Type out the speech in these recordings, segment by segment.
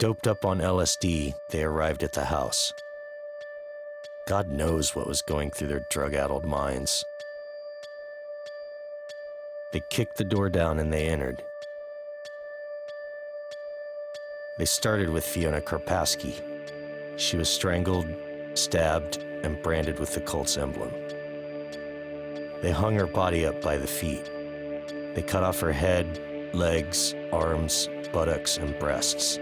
Doped up on LSD, they arrived at the house. God knows what was going through their drug addled minds. They kicked the door down and they entered. They started with Fiona Karpaski. She was strangled, stabbed, and branded with the cult's emblem. They hung her body up by the feet. They cut off her head, legs, arms, buttocks, and breasts.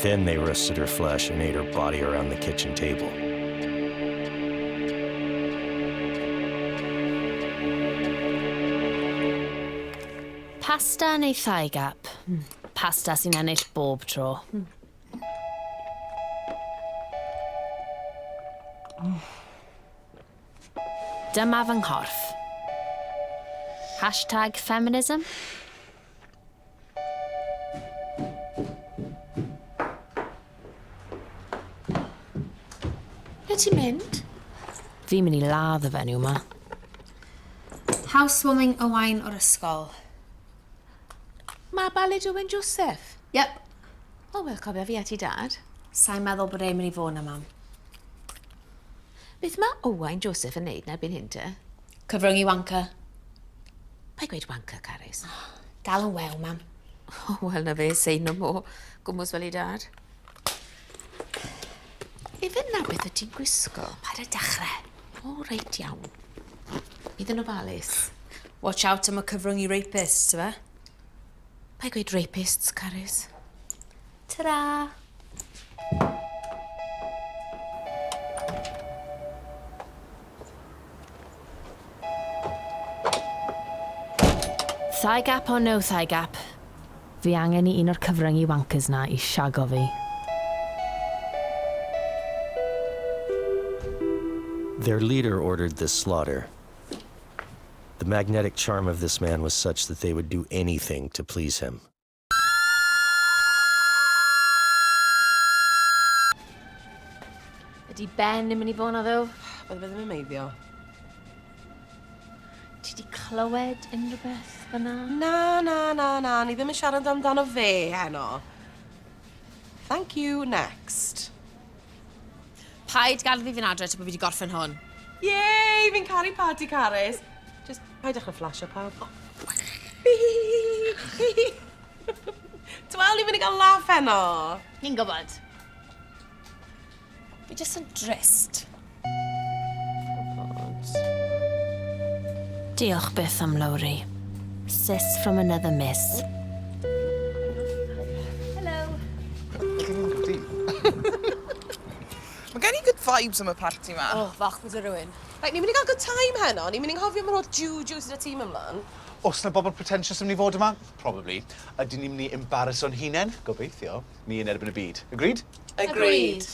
Then they roasted her flesh and ate her body around the kitchen table. Pasta neu thigh gap? Pasta sy'n ennill bob tro. Dyma fy nghorff. Hashtag feminism? Ble ti'n mynd? Fi'n mynd i ladd y fenyw 'ma. Housewarming Owain o'r ysgol. Mae Ballet Owen Joseph? Yep. O, wel, cofio fi a ti dad. Sai'n meddwl bod e'n mynd i fod 'na, mam. Beth mae Owain Joseph yn neud 'na erbyn hyn te? Cyfryngu wanker. Paid gweud wanker, Carys. Dal yn wew, mam. O, wel, na fe, say no more. Gwmws fel ei dad. Ife na beth wyt ti'n gwisgo? Paid â dechrau. O, reit iawn. Bydd yn ofalus. Watch out am y cyfryngu rapists, ife? Paid gweud rapists, Carys. Ta-ra! Thigh gap or no thigh gap, fi angen i un o'r cyfryngu wankers 'na i shago fi. Their leader ordered this slaughter. The magnetic charm of this man was such that they would do anything to please him. Ydy Ben yn mynd i fod 'na ddo? Bydde fe ddim yn meiddio. Ti 'di clywed unrhyw beth fyna? Na, na, na, na, ni ddim yn siarad amdano fe heno. Thank you, next. Paid gadael fi fynd adre tan bod fi 'di gorffen hwn. Yay! Fi'n caru party Carys. Just paid dechrau flasho pawb. Ti'n ni'n mynd i gael laff heno. Ni'n gwybod. Fi jyst yn drist. Diolch byth am Lowri. Sis from another miss. Hello. Mae gen i good vibes am y parti ma. Oh, falch bod y rhywun. Right, ni'n mynd i gael good time heno. Ni'n mynd i nghofio am yr holl juju sydd y tîm ymlaen. Oes 'na bobl pretentious yn mynd i fod yma? Probably. Ydyn ni'n mynd i embarrass o'n hunain? Gobeithio. Ni yn erbyn y byd. Agreed? Agreed.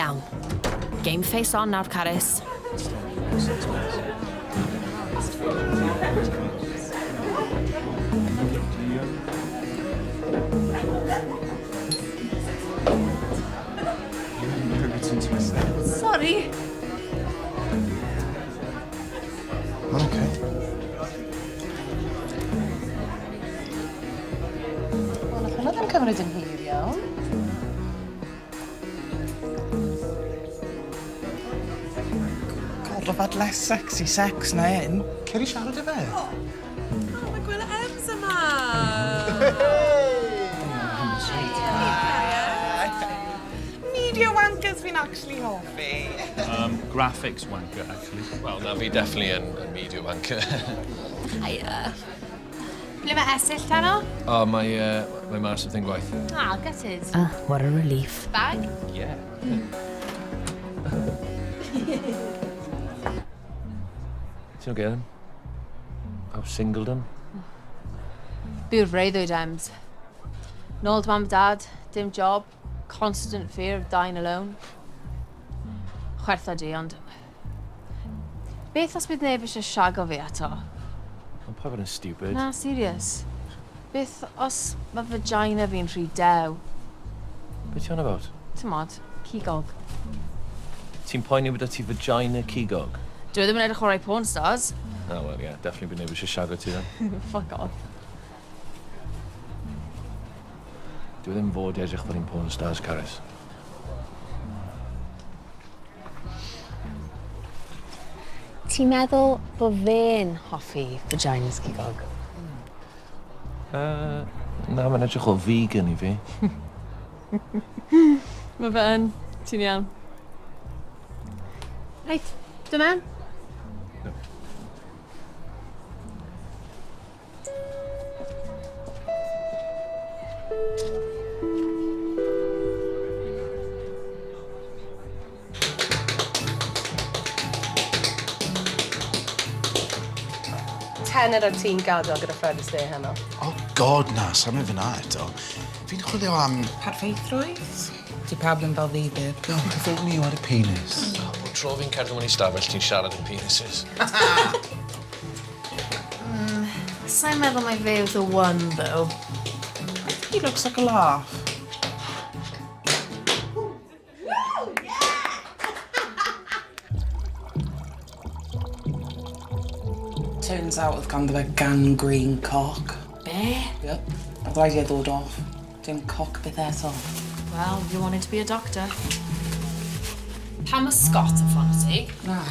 Iawn. Game face on nawr, Carys. Mae'n oce. Wel, nath hwnna ddim cymryd yn hir iawn. God, I've had less sexy sex na hyn. Cer i siarad â fe. O, mae gweld Ems yma! Media wankers fi'n actually hoffi. Graphics wanker, actually. Wel, na fi definitely yn media wanker. Hiya. Ble mae Esyll heno? O, mae, mae mas wrth ein gwaith. Ah, gutted. Ah, what a relief. Bag? Yeah. Ti'n okay then? I've singled him. Byw'r freuddwyd, Ems. Nôl dy mam a dad, dim job, constant fear of dying alone. Chwertha di, ond... Beth os bydd neb eisiau siago fi eto? Ond pa fod yn stupid? Na, serious. Beth os mae vagina fi'n rhy dew? Beth ti'n on about? Tymod, cigog. Ti'n poeni bod ti vagina cigog? Dwi ddim yn edrych orau porn stars. Oh, well, yeah, definitely bydd neb eisiau siago ti then. Fuck off. Dwi ddim fod i edrych fel un porn stars, Carys. Ti'n meddwl bod fe'n hoffi vaginas cigog? Na, mae'n edrych o vegan i fi. Mae fe yn. Ti'n iawn. Reit, dyma. Tenor ar ti'n gadael gyda Fred Astaire heno. Oh god na, sa'n mynd fyna eto. Fi'n chwilio am... Perffeithrwydd? Ti pawb yn fel fi, babe. No, if only you had a penis. Bob tro fi'n cerdded mewn i stafell, ti'n siarad yn penises. Sa'n meddwl mai fe yw the one, though. He looks like a laugh. Turns out oedd ganddo fe gangrene cock. Be? Yep. Oedd rhaid i e ddod off. Dim cock byth eto. Well, you wanted to be a doctor. Pam mae Scott yn ffono ti? Na.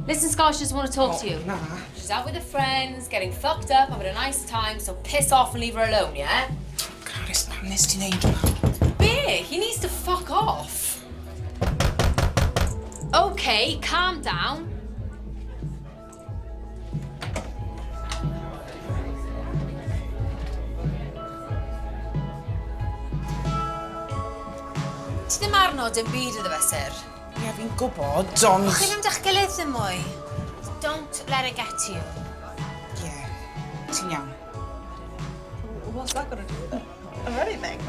Listen, Scott, she just want to talk to you. Na. She's out with her friends, getting fucked up, having a nice time, so piss off and leave her alone, yeah? Carys, pam nes ti neud hwnna? Be? He needs to fuck off. Okay, calm down. Ti ddim arno dim byd iddo fe, sir. Ie, fi'n gwybod, ond... Chi ddim da'ch gilydd ddim mwy. Don't let it get to you. Ie, ti'n iawn. What's that got to do with it? Or anything?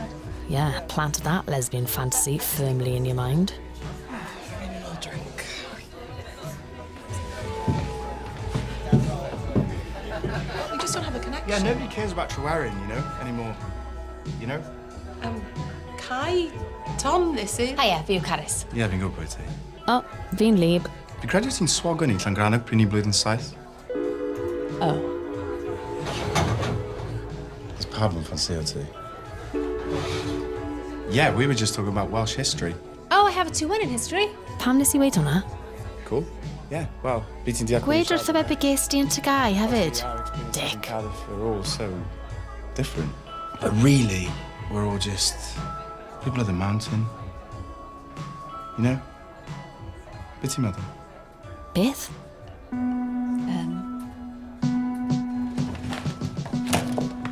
Yeah, plant that lesbian fantasy firmly in your mind. I'm a little drink. We just don't have a connection. Yeah, nobody cares about Tryweryn, you know, anymore. You know? Kai, Tom, this is... Hiya, fi yw Carys. Ie, yeah, fi'n gwybod pwy ti. Oh, fi'n lib. Fi'n credu ti'n swago ni Llangrannog pryd ni'n blwyddyn 7. Oh. It's pawb yn ffansio ti. Yeah, we were just talking about Welsh history. Oh, I have a 2-1 in history. Pam nes i weud hwnna? Cool. Yeah, well, fi ti'n deall... Gweud wrtho fe be ges di yn TGAU hefyd. Dick. Cardiff are all so different. But really, we're all just people of the mountain. You know? Be ti'n meddwl? Beth?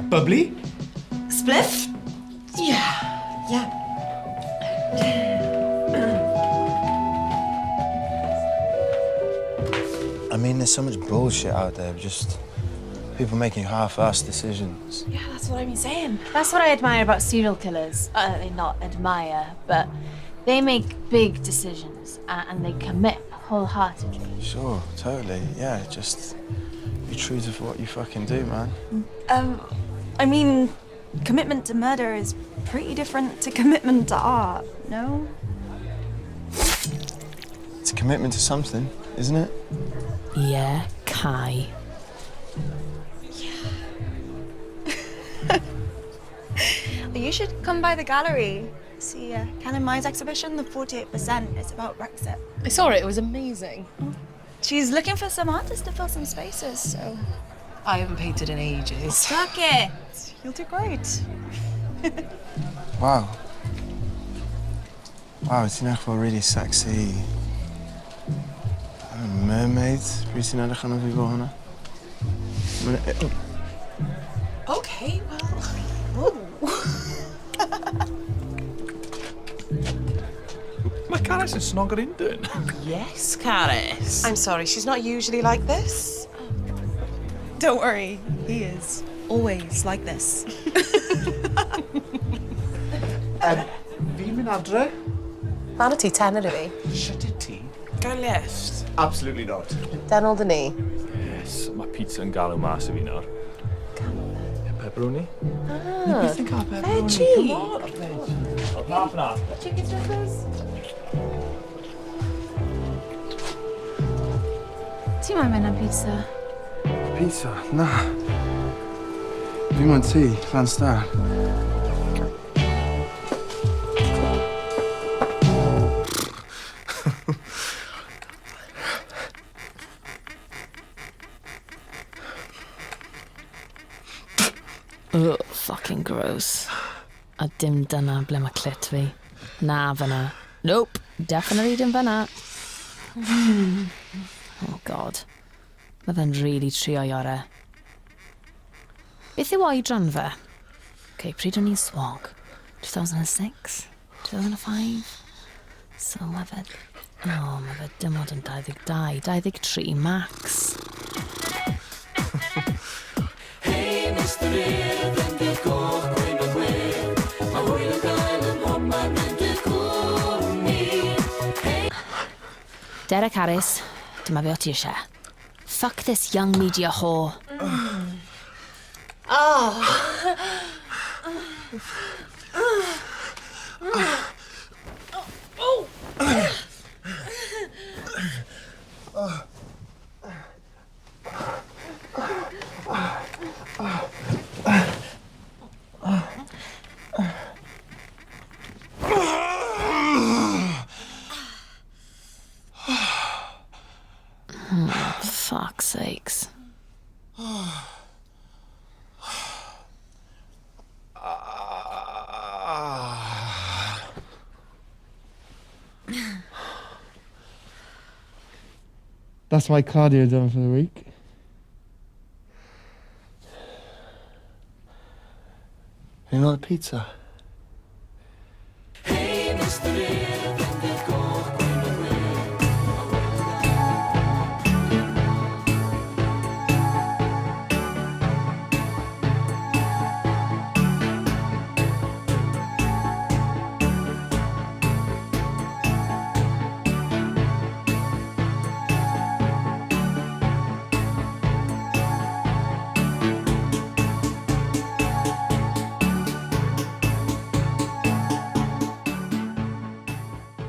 Bubbly? Spliff? Yeah. Yeah. I mean, there's so much bullshit out there, just people making half-assed decisions. Yeah, that's what I've been saying. That's what I admire about serial killers. Not admire, but they make big decisions and they commit wholeheartedly. Sure, totally, yeah, just be true to what you fucking do, man. I mean, commitment to murder is pretty different to commitment to art, no? It's a commitment to something, isn't it? Ie, Kai. You should come by the gallery. See Canon Mai's exhibition, the 48%. It's about Brexit. I saw it, it was amazing. She's looking for some artists to fill some spaces, so... I haven't painted in ages. Fuck it! You'll do great. Wow. Wow, ti'n edrych fel really sexy mermaid. Pryd ti'n edrych arno fi fel hwnna? Okay, well... Whoa. Mae Carys yn snogo'r intern. Yes, Carys. I'm sorry, she's not usually like this. Don't worry, he is always like this. Fi'n mynd adre? Fan o ti, tenner i fi. Shut it, ti. Gael lift. Absolutely not. Denol dyn ni. Yes, mae pizza yn galw mas i fi nawr. Pepperoni? Ah, Beth yn cael pepperoni? Veggie. Come on, veggie. Half and half. Chicken strippers? Ti moyn mynd am pizza? Pizza? Na. Fi moyn tŷ, Llan Star. Ugh, fucking gross. A dim dyna ble mae clit fi. Na fyna. Nope, definitely dim fyna. Oh God. Mae fe'n really trio i ore. Beth yw oedran fe? Okay, pryd o'n i'n swog? 2006? 2005? So mae fe... Oh, mae fe dim ond yn 22, 23 max. Hei, Mr Urdd, endid goch, gwyn a gwyn. Mae hwyl i'w gael ym mhobman yn dy gwmni. Derek Harris, dyma fe o ti eisiau. Fuck this young media whore. Oh. Fuck's sakes. That's my cardio done for the week. You like pizza?